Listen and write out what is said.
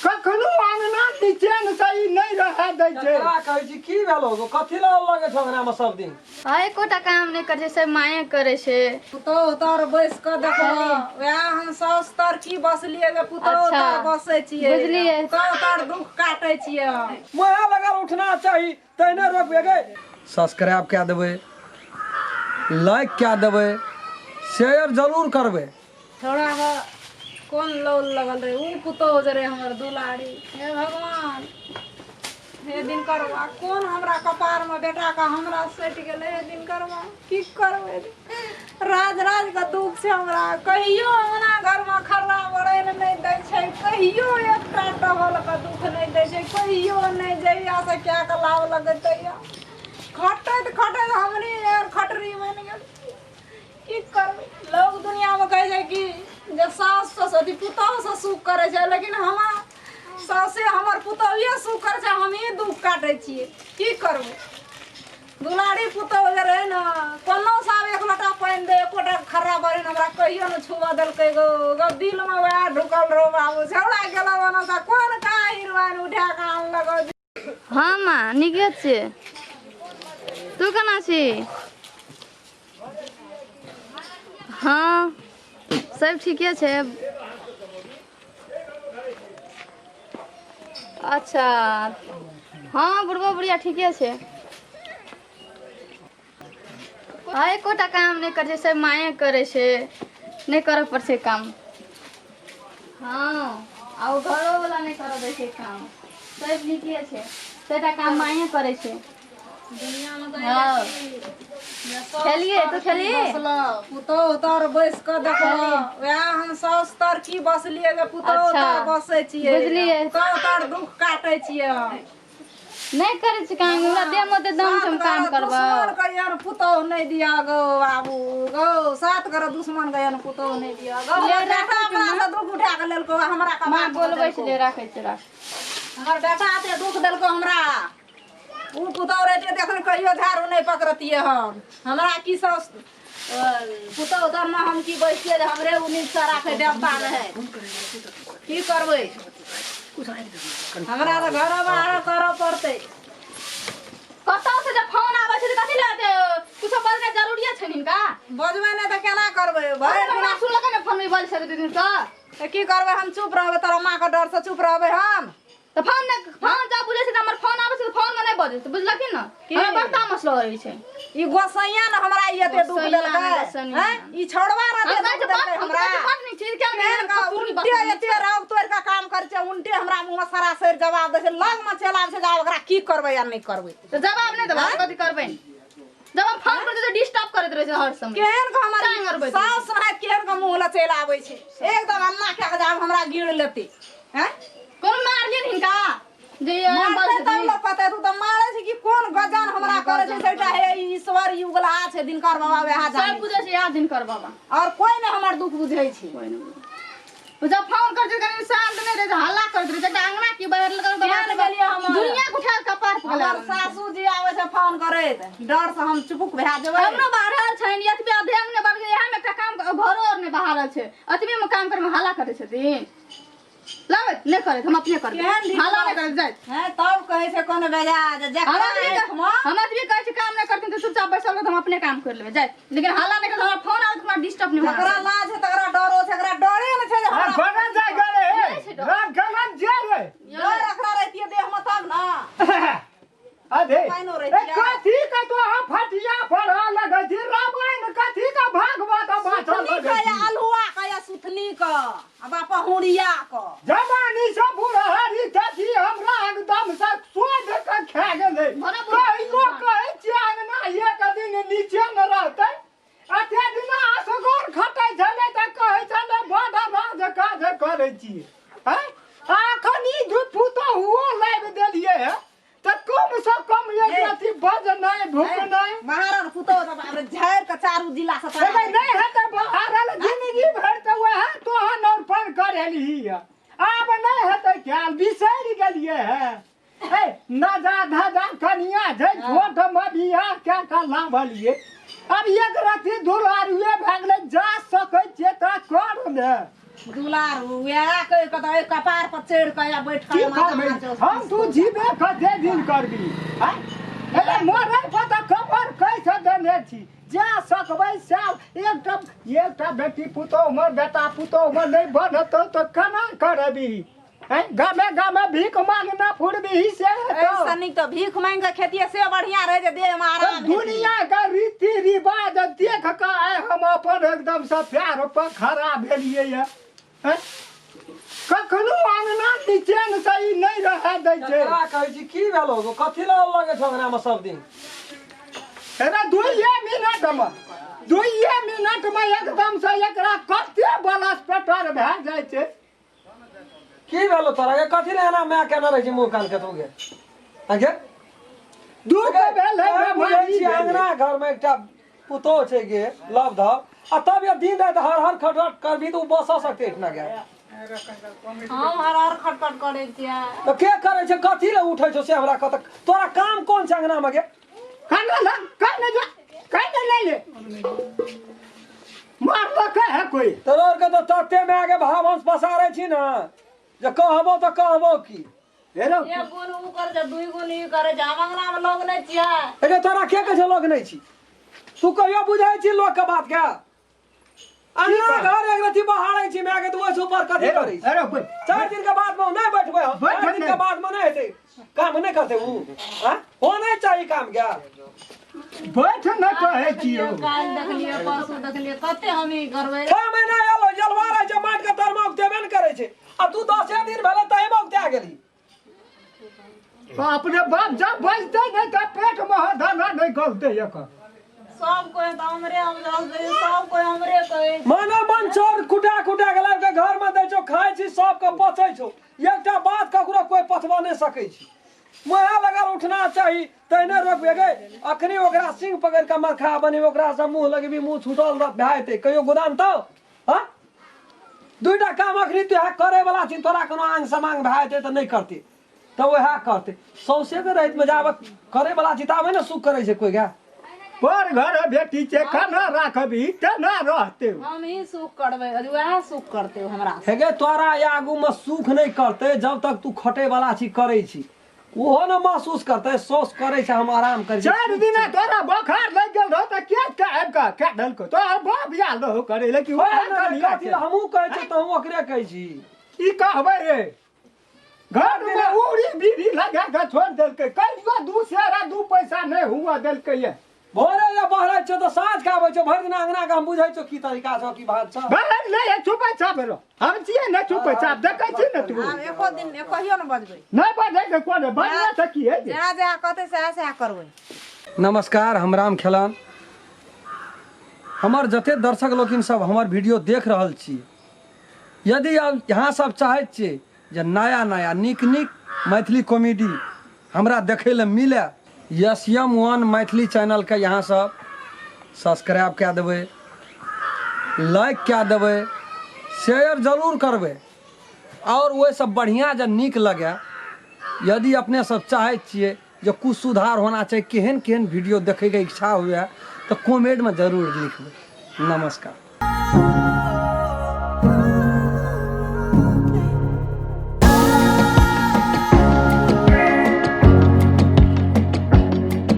कखनो अंगना निचेन से ई नहि रहए दै छै। ककरा कहै छी की भेलो गो, कथी लऽ लगै छौ अंगना में सब दिन? आ एकोटा काम नहि करै छै, सब माये करै छै। पुतोह तर बैस कऽ देखलो, वएह हम साउस तर की बसलियै गे, पुतोह तर बसै छियै। बुझलियै। पुतोह तर दुख काटै छियै हम। माया लगल उठना चाही तहिने रोकबै गे। सब्सक्राइब कए देबै, लाइक कए देबै, शेयर जरूर करबै। छौड़ा के कोन लौल लगल रहे उ पुतोह जे रहे हमर दुलारी। हे भगवान, हे दिनकरवा, कोन हमरा कपार में बेटा के हमरा सटि गेलै। हे दिनकरवा, की करबै? राज राज के दुख छै हमरा। कहियो अंगना घर में खर्रा बड़ै लए नहि दै छै, कहियो एकटा टहल के दुख नहि दै छै, कहियो नहि। जहिया से कए के लाभ लगै तहिया खटैत खटैत हमनी खटरी बनि गेल। की करबै? लोग दुनियामे कहै छै कि जे सास ससुर अथी पुतोहुसँ सुख करै छै, लेकिन हमरा सासे हमर पुतोहुए सुख करै छै, हमही दुख काटै छियै। की करबै? दुलारी पुतोहु जे रहै ने, कोनो साब एक लोटा पानि दे, एकोटा खर्रा बहिन हमरा कहियो ने छुबऽ देलकै गो गो। दिलमे वएह ढुकल रहो बाबू। छौड़ा गेलो ओना से कोन का हीरोइन उठा कऽ आनलक। हँ माँ, नीके छियै। तू केना छी? हँ, सब ठीके छै। अच्छा, हँ, बुढ़बो बुढ़िया ठीके छै। आ एकोटा काम नहि करै छै, सब माये करै छै। नहि करऽ पड़ै छै काम। हँ, आ ओ घरोवला नहि करऽ दै छै काम। सब नीके छै, सबटा काम माये करै छै। हँ, खेलियै? तू खेलियै? पुतोह तर बैस कऽ देखलो, वएह हम साउस तर की बसलियै गे, पुतोह तर बसै छियै। बुझलियै। पुतोह तर दुख काटै छियै हम। नहि करै छी काम, हमरा देह मे ओते दम छै हम काम करबै? दुश्मन कहियन पुतोह नहि दिया गो बाबू गो, सात घर दुश्मन कहियन पुतोह नहि दिया गो। ले बेटा राखै छी अपना माँ। से दुख उठा के लेलको हमरा कमार माँ पर बोलबै देलको। छलै, राखै छी, राख। हमर बेटा एते दुख देलको हमरा। उ पुतोह रहिते तऽ एखन कहियो झाड़ू नहि पकड़तियै हम। हमरा की सब पुतोह धर्म हम की बैसतियै जे हमरे उ नीकसँ राखै देवता नहि। की करबै? हमरा तऽ घरो बाहर करऽ पड़तै। कतऽ से जे फोन आबै छै तऽ कथी लए एते कुछो बजनाइ जरूरिये छै हिनका? बजबै नहि तऽ केना करबै? भरि हमरा दिना सुनलकै ने फोन में बजै छै दू दिन सँ। तऽ की करबै? हम चुप रहबै? तोरा माँके डरसँ चुप रहबै हम? तऽ फोन नहि, फोन जब बुझै छै तऽ हमर फोन आबै छै तऽ फोन में नहि बजै छै, बुझलखिन ने? की? हमरा बड़ तामस लगै छै। ई गोसैया ने हमरा ई एते दुख गोसैया ने, देलकै। गोसैया। हैं? ई छौड़वा हम रहते कहै दुख छै देलकै बड़, हम हमरा। कहै छै बड़ नीक छै, किया केहन नहि का फतुरनी उल्टे बकरी। एते राग तोड़ि कऽ काम करै छै, उल्टे हमरा मुँह में सरासर जवाब दै छै। लग में चलि आबै छै जे आब ओकरा की करबै आ नहि करबै। तऽ जवाब नहि देबै, कथी करबै? जब हम फोन करै छियै तऽ डिस्टर्ब करैत रहै छै हर समय। केहन के हमर टांग अड़बैत रहै छै। साउस नहाइत केहन के मुँह लए चलि आबै छै, एकदम अन्ना कए कऽ जे आब हमरा गीड़ लेतै। हैं? कोनो मारलियनि हिनका जे ई एहन मारतै बजै तब छथिन? लोक कहतै तू तऽ मारै छै कि कोन गजन हमरा करै छै। सेटा हे ईश्वर युगला छै दिनकर बाबा, वएह सब जानै। बुझै छै याद दिनकर बाबा। और कोई नहि हमर दुख बुझै छै। कोइ नहि बुझै। जब फोन करै छै कनि शांत नहि रहै छै, हल्ला करैत रहै छै। एकटा अंगना की बाहर लगल तऽ केहन गेलियै हमर? दुनिया के उठा के कपार पर हमर सासू जी आबै छै फोन करैत, डर से हम चुपुक भए जेबै। हमरो बाहरल छनि, एतबे आधे अंगने बाहर इएह में एकटा काम घरो आर नहि बाहरल छै, एतबे में काम करे में हल्ला करै छथिन। लाबे नहि करैत, हम अपने करबै। केहन ढीठ हल्ला नहि करैत जाइत। हैं, तब कहै छै कोनो बेजा जे हम जकरा एतबे आँखिमे हम एतबे कहै छी काम नहि करथिन तऽ चुपचाप बैसल रहत, हम अपने काम कर लेबै जाइत, लेकिन हल्ला नहि करत। हमरा फोन आबत हमरा डिस्टर्ब नहि होना जकरा चाही। लाज है तकरा डरो छै, एकरा डरे ने छै जे आ हमरा कोना जाय गेलै हे? नहि छै डर। राम गलन जे रे। डर एकरा रहितियै देहमे तब ने। अरे पाइनो ए रहितियै। कथी के तो हम फटिया पढ़ा लगै छी रामायण, कथी के भागवत बाँचऽ सुथनी लगै के या छी? अल्हुआ के या सुथनी के आ बापा हुड़िया के जवानी से बुढ़ारी तथी हमरा एकदम से सोध के खा गेलै। बड़ा बुढ़- कहियो कहै छियै अंगना एक दिन नीचे न रहतै। अते दिना असगर खटै छलै तऽ कहै छलै बड़ राज काज करै छियै। हैं, आ एखन ई दू पुतहुओ लाबि देलियै हे तऽ कम से कम एक रति बजनाइ भुकनाइ। महाराज पुतहु तऽ बाप रे झाड़ि कऽ चारू जिला से एबै नहि हेतै बहारल। जिंदगी भरि तऽ वएह तोहन और पर करेलही है, आब नहि हेतै ख्याल, बिसरि गेलियै हे। ए नजा धजा कनिया छै, छोट मे बियाह कए कऽ लाबलियै, आब एक रति दुलारुए भए गेलै। जा सकै छियै तऽ कर ने। दुलार वएह कहि कऽ तऽ एहि कपार पर चढ़ि कऽ या बैठ की कऽ माथा करबै मारजौ। हम तू जीबे कते दिन करबी आँय? अरे मरै पर तऽ कबर कैसे देने छी जा सकबै से एकटा एकटा बेटी पुतोह हमर बेटा पुतोह हमर नहि बनतौ तऽ केना करबी आँय? गामे गामे भीख मांगना फुरबी से हेतौ। एहिसँ नीक तऽ भीख मांगि कऽ खेतियै से बढ़िआँ रहै जे देहमे आराम हेतै। दुनिया के रीति रिवाज देख कऽ आइ हम अपन एकदम से प्यार पर खड़ा भेलियै ये आँय? कखनो अंगना निचेन से ई नहि रहै दै छै ककरा कहै छी की भेलो कथी लऽ लगै छौ अंगना मे सब दिन अरे 2 मिनट मे 2 मिनट मे एकदम से एकरा कते बलस पेटर भए जाइ छै। की भेलो तोरा गे? कथी लए एना माय केने रहै छी मुँह कान के तू गे आगे? दू के भेल है। तोरा बुझै बेमारी छी भेलै। अंगना घर मे एकटा पुतोह छै गे लव धव आ तब ये दिन राति हर हर खटखट करबी तऽ ओ बसऽ सकतै एहिठिना गे? हम हर हर खटखट करै छियै? तऽ के करै छै? कथी लए उठै छौ से हमरा कह तऽ, तोरा काम कोन छै अंगना मे गे? कान ल कान जा कान ले ले मारलक है कोई। तोरा आरके तऽ तते माय के भावंश पसारै छी ने जे कहबो तऽ कहबो की। हेरो। एक गुण ऊ करै छै, दुई गुण ई करै छै। हम अंगना मे लोग नहि छियै? एगे, तोरा के कहै छै लोक नहि छी? तू कहियो बुझै छी लोक के बात के? अंगना घर एक रति बहारै छी माय के, तू ओहिसँ ऊपर कथी करै छी? हेरो कोई। 4 दिन के बाद में नहि बैठबै हम। बैठ 4 दिन के नहि। बाद में नहि हेतै काम, नहि करतै ऊ? आँ? होना चाही काम के। बैठ न कहै छियौ। काल्हि देखलियै, परसू देखलियै, कते हम ई करबै? 6 महीना एलो जलवा रहै छै, माटि के तरमे उगतेबे ने करै छै आ तू 10 दिन भेलै तही में उगता गेली। अपने बाप जब बजतै नहि तऽ पेट मे दाना नहि गलतै एकर। सब कोइ तऽ हमरे उपजल छै, सब कोइ हमरे कहै। मानो मन चाउर कुटा कुटा के लाबि के घर में दै छौ, खाइ छी, सबके पचै छौ। एकटा बात ककरो कोइ पचबऽ नहि सकै छी। मुँहे लगल उठना चाही तहने रोकबे गे। अखनी ओकरा सिंह पकड़ि के मरखा बनेबै, ओकरा से मुँह लगेबी, मुँह छूटल भए जेतै। कहियो गोदाम तऽ हँ दुइटा काम अखनी तू करे वाला छी, तोरा कोनो आंग समांग भए जेतै तऽ नहि करतै तऽ वएह करतै। सौंसे के रातिमे जाबऽ करे वाला छी ताबे ने सुख करै छै कोइ गे। पर घर बेटी छै, केना राखबी, केना रहतै? हम ही सुख करबै, वएह सुख करतै हमरा। हे गे, तोरा आगू में सुख नहीं करते जब तक तू खटे वाला छी, करे छी, ओहो ने महसूस करते। सौस करे छै, हम आराम करे छी। 4 दिन तोरा बोखार लागि गेल रहो तऽ के के आबि कऽ के देलको? तोहर बाप आयल रहो करे, लेकिन ओए वएह ने कनिया कथी छै। लए हमहूँ कहै छी तऽ हम ओकरे कहै छी। की कहबै रे, घर में उड़ी बीड़ी लगा के छोड़ देलकै, कहियो 2 सेरा 2 पैसा नहीं हुआ देलकै ये। भोरे जे बहरै छौ तऽ साँझ के आबै छौ, भरि दिन अंगना के हम बुझै छौ की तरीका छौ, की बात छौ। बाहर नहीं है, छुपै छाप रो हम छियै ने, छुपै छाप देखै छी ने तू। आब एको दिन कहियो ने बजबै। नहीं बजै के कोन बजला से की है? जहाँ जहाँ कहतै सएह सएह करबै। नमस्कार, हम राम खेलान। हमर जते दर्शक लोकिन सब हमर वीडियो देख रहल छी, यदि अब यहाँ सब चाहैत छियै जे नया नया नीक नीक मैथिली कॉमेडी हमरा देखै लए मिले, एस एम वन मैथिली चैनलके यहाँ सब सब्सक्राइब कए देबै, लाइक कए देबै, शेयर जरूर करबै। आओर ओहिसँ बढ़िआँ जे नीक लगै, यदि अपने सब चाहैत छियै जे कुछ सुधार होना चाही, केहन केहन वीडियो देखैके इच्छा हुए, तऽ कमेंटमे जरूर लिखबै। नमस्कार।